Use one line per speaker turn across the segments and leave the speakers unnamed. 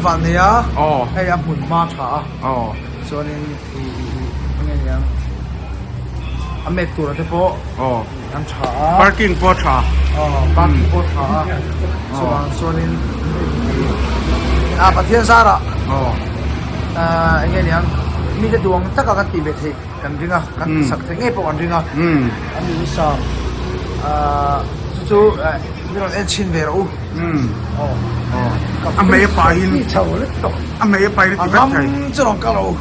van nei a, hei a hmun hma tha a, chuanin i enge niang a met tura te pawh an tha a,
parking pawh a tha,
parking pawh a tha a, chuvang chuanin a Pathian zarah enge niang mite duang taka kan tih ve theih kan ring a, kan sak theih ngei pawh kan ring a, an duhsam chu chu. Mi rawn en chhin ve rawh u. Aw.
A hmei a pahin.
Chho lek tawh.
A hmei a pahin a ti vek thei.
A ngam chu rawn kal rawh u.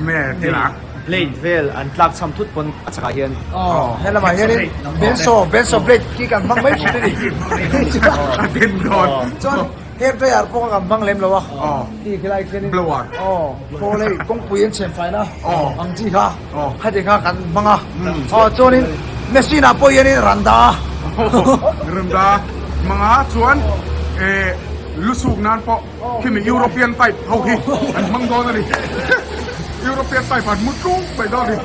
Me ti la.
Blade vel an tlak cham thut pawn a chakah hian.
Aw helamah hianin bensaw bensaw blade khi kan hmang mai thin a ni.
A den dawn.
Chuan hair dryer pawh kha kan hmang lem lo a. Khi khilai khianin.
Blower.
Aw khaw lei kawngpui an chhen faina ang chi kha. Heti kha kan hmang a, aw chuanin machine ah pawh hianin randa a.
Randa hmang a, chuan lu suk nan pawh khimi European type ho hi an hmang dawn a ni. European type an mu tluk mai dawn a ni.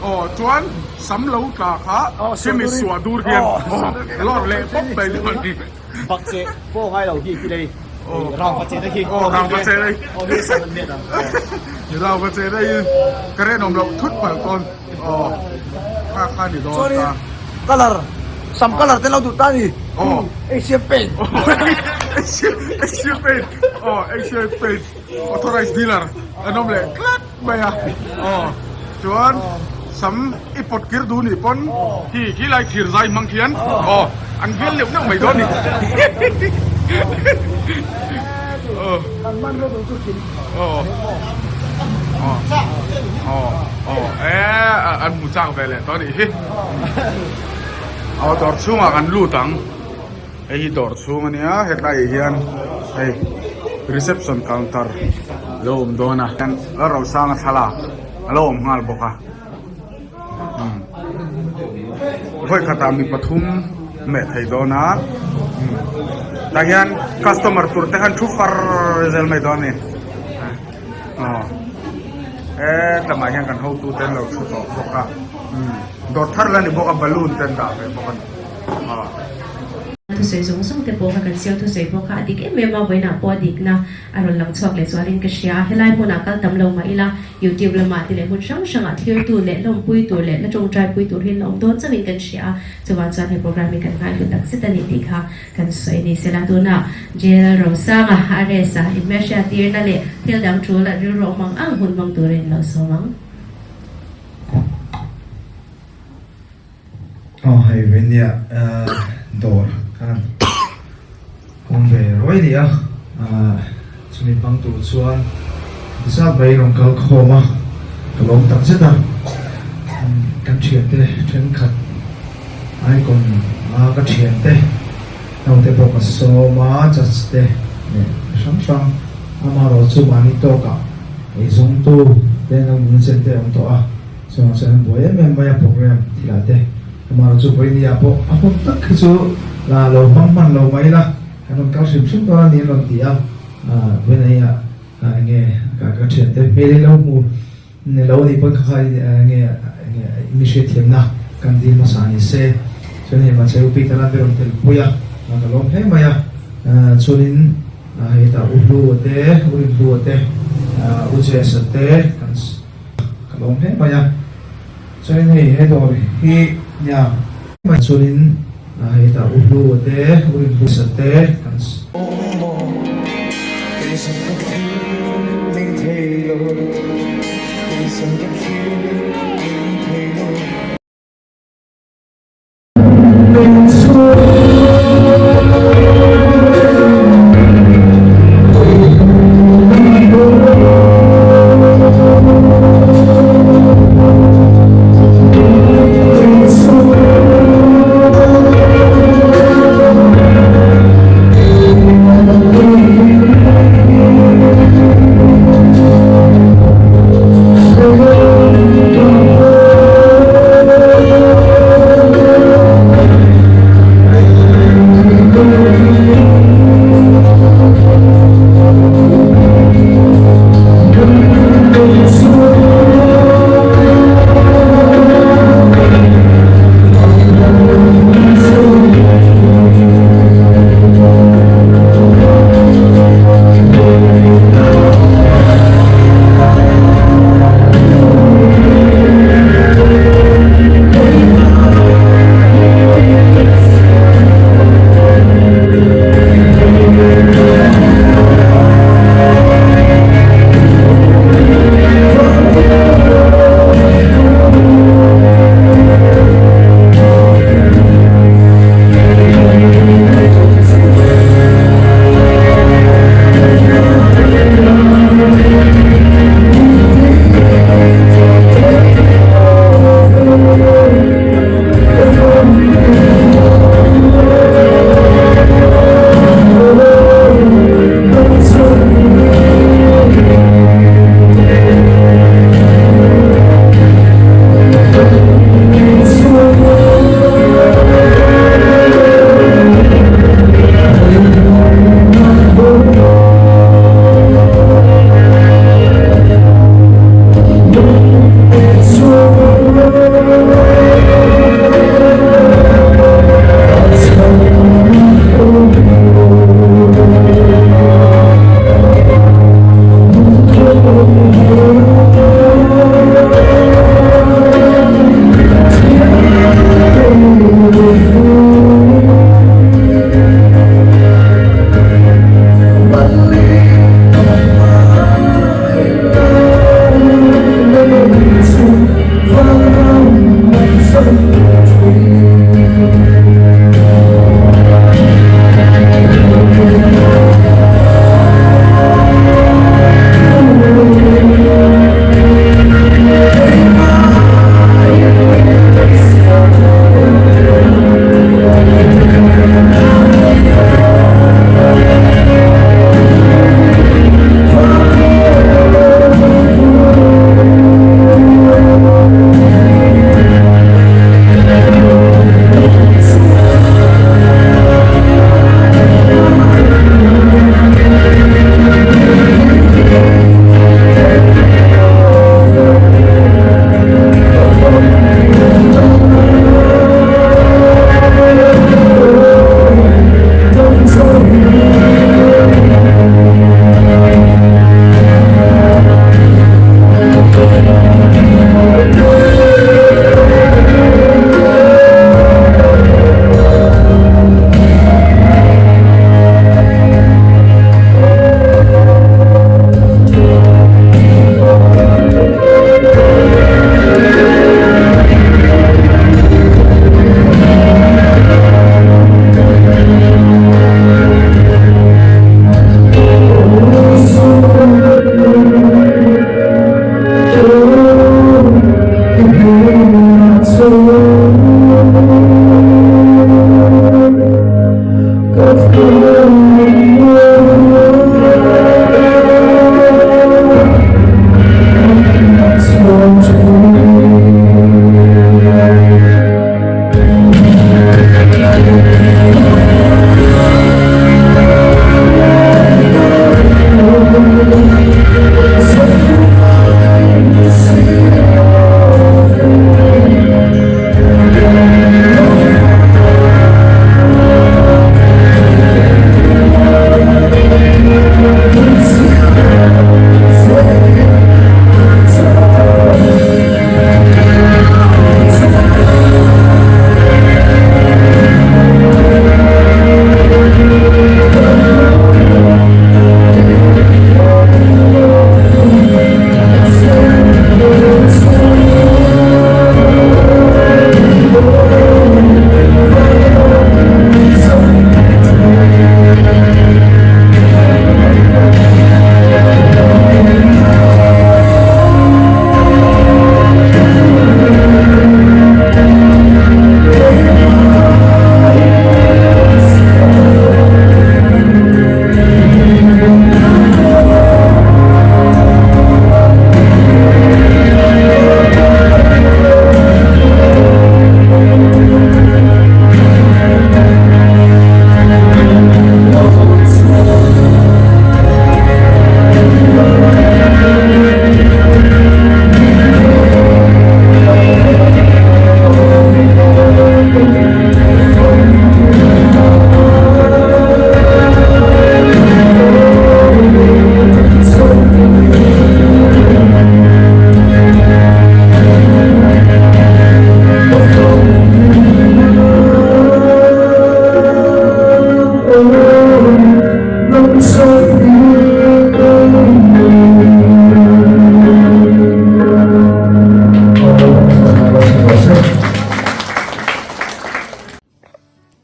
Aw chuan sam lo tla kha khimi suah dur hian lawr leh pawp mai dawn a ni.
Bak che pawh ngai lo hi khi lei rang va che na hi.
Aw rang va che na hi.
Aw hi sam an met ang.
Rang va che na hi ka ren awm loh thut palh tawn. Aw kha kha ni dawn ta.
Color sam color te lo duh ta ni.
Aw
Asian paint.
Asian paint. Aw Asian paint authorized dealer an awm leh tlat mai a. Aw chuan sam i pawt kir duh nih pawn khi khi lai thir zai hmang khian aw an vial neuh neuh mai dawn a ni. Aw aw aw aw e an hmu chak ve leh tawh a nih hi. Aw dawr chhungah kan lut ang. Hei hi dawr chhung a nia hetlai ah hian hei reception counter a lo awm dawn a a rosanga thlalak a lo awm nghal bawk a umm vawi khatah mi pathum meh thei dawn a umm tah hian customer tur te khan thu far zel mai dawn a ni aw hetlangah hian kan hotu te an lo thu tawh bawk a umm dawr thar la ni bawk a balloon te an dah ve bawk a ni.
Thusawi zawng zawng te pawh kha kan siam thusawi pawh kha a dik em em a, vawiinah pawh a dikna a rawn lang chhuak leh zualin ka hria. Helai hmunah kal tam lo mah ila YouTube lamah te leh hmun hrang hrangah thirtu leh hlawmpui tur leh la tawngtaipui tur hian la awm dawn chauhin kan hria a, chuvang chuan he programme hi kan ngaihlu tak zet a ni tih kha kan sawi ni sela. Tunah Jail Rosanga arrest a inhmelhriattirna leh thil dang tul a rilru awm ang ang hun hmang turin lo sawm ang.
Aw hei ve nia dawr khan awm ve ruai ni a chumi hmang tur chuan zat mai rawn kal khawm a ka lawm tak zet a kan thiante thenkhat icon a ka thiante naute pawh ka sawm a judge te leh hrang hrang amaherawh chu mahni tawkah eizawngtu te an lo nunchen te awm tawh a. Chuan chuan an buai em em mai a program thilah te amaherawh chu vawinia pawh a hun tak khi chu la lo hmang hman lo mai ila kan rawn kal hrim hrim dawn a ni an rawn ti a vawinia eng nge ka ka thian te hmel hi lo hmu ni lo anih pawn kha kha eng nge eng nge mi hriatthiamna kan dil hmasa ni se chuan hei Macheu Peter a rawn tel pui a ka lawm hle mai a chuanin hetah U Hlu te U Rinhlua te U Jess te kan Ka lawm hle mai a, chuanin hei he dawr hi nia. Chuanin hetah U Hlu te, U Rinhlusa te kan.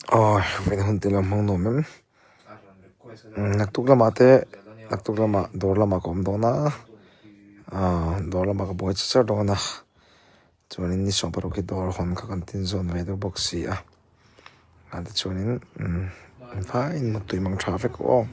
Aw vawiin hun te lo hmang nuam em naktuk lamah te naktuk lamah dawr lamah ka awm dawn a ah dawr lamah ka buai char char dawn a chuanin ni 16 hi dawr hawn kha kan tin zawn ve deuh bawk si a ah tichuanin umm vaiin mutui mang tha vek aw.